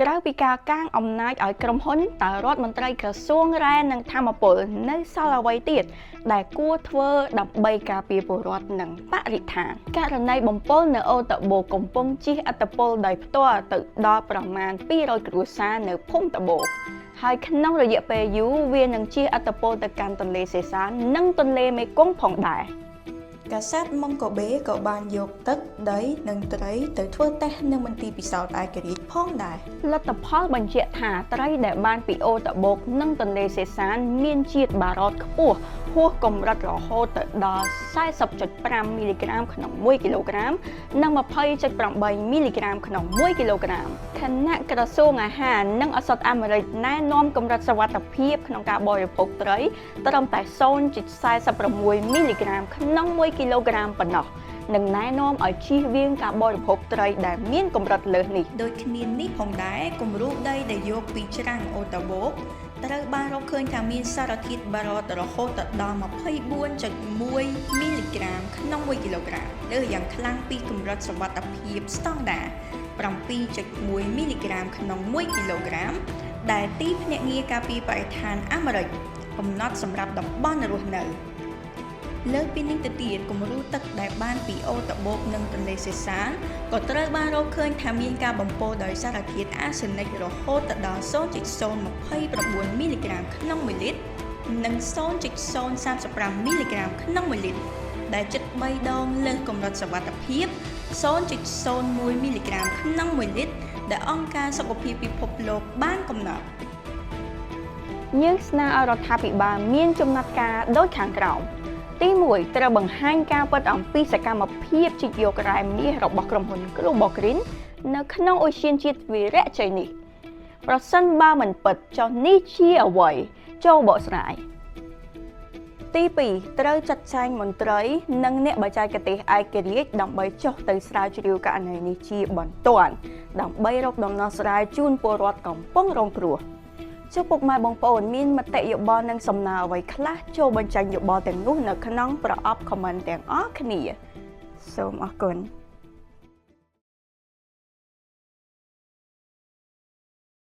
ក្រៅពីការកាងអំណាចឲ្យក្រុមហ៊ុនតើរដ្ឋមន្ត្រីក្រសួងរ៉ែនិងថាមពលនៅសល់អ្វីទៀតដែលគួរធ្វើដើម្បីការពារពលរដ្ឋនិងបរិស្ថានករណីបំពុលនៅអូតាបូកំពុងជះឥទ្ធិពលដោយផ្ទាល់ទៅដល់ប្រមាណ200គ្រួសារនៅភូមិតាបូហើយក្នុងរយៈពេលយូរវានឹងជះឥទ្ធិពលទៅកាន់ទន្លេសេសាននិងទន្លេមេគង្គផងដែរ។ កាសែតម៉ុងកូបេក៏បានយកទឹក ដី និងត្រីទៅធ្វើតេស្តនៅមន្ទីរពិសោធន៍ឯករាជ្យផងដែរ លទ្ធផលបញ្ជាក់ថាត្រីដែលបានពីអូតាបូកនិងទន្លេសេសានមានជាតិបារ៉តខ្ពស់ហួសកម្រិតរហូតទៅដល់40.5មីលីក្រាមក្នុង1គីឡូក្រាមនិង20.8មីលីក្រាមក្នុង1គីឡូក្រាមខណៈក្រសួងអាហារនិងឱសថអាមេរិកណែនាំកម្រិតសុវត្ថិភាពក្នុងការបរិភោគត្រីត្រឹមតែ0.46មីលីក្រាមក្នុង1គីឡូក្រាមប៉ុណ្ណោះនិងណែនាំឲ្យជៀសវាងការបរិភោគត្រីដែលមានកម្រិតលើសនេះ។ ដូចគ្នានេះផងដែរគំរូដីដែលយកពីច្រាំងអូតាបូកត្រូវបានរកឃើញថាមានសារធាតុបារ៉តរហូតដល់24.1មីលីក្រាមក្នុង1គីឡូក្រាមលើសយ៉ាងខ្លាំងពីកម្រិតសុវត្ថិភាពស្តង់ដារ7.1មីលីក្រាមក្នុង1គីឡូក្រាមដែលទីភ្នាក់ងារការពារបរិស្ថានអាមេរិកកំណត់សម្រាប់តំបន់រស់នៅលើសពីនេះទៅទៀតគំរូទឹកដែលបានពីអូតាបូកនិងទន្លេសេសានក៏ត្រូវបានរកឃើញថាមានការបំពុលដោយសារធាតុអាសេនិករហូតដល់0.029មីលីក្រាមក្នុង1លីត្រនិង0.035មីលីក្រាមក្នុង1លីត្រដែលជិត3ដងលើសកម្រិតសុវត្ថិភាព0.01មីលីក្រាមក្នុង1លីត្រដែលអង្គការសុខភាពពិភពលោកបានកំណត់។ យើងស្នើឲ្យរដ្ឋាភិបាលមានចំណាត់ការដូចខាងក្រោមទី1ត្រូវបង្ហាញការពិតអំពីសកម្មភាពជីកយករ៉ែមាសរបស់ក្រុមហ៊ុន Global Green នៅក្នុងឧទ្យានជាតិវីរៈជ័យនេះប្រសិនបើមិនពិតចុះនេះជាអ្វីចូលបកស្រាយទី2ត្រូវចាត់ចែងមន្ត្រីនិងអ្នកបច្ចេកទេសឯករាជ្យដើម្បីចុះទៅស្រាវជ្រាវករណីនេះជាបន្ទាន់ដើម្បីរកដំណោះស្រាយជូនពលរដ្ឋកំពុងរងគ្រោះចុះពុកម៉ែបងប្អូនមានមតិយោបល់និងសំណើអ្វីខ្លះចូលបញ្ចេញយោបល់ទាំងនោះនៅក្នុងប្រអប់ comment ទាំងអស់គ្នាសូមអរគុណ។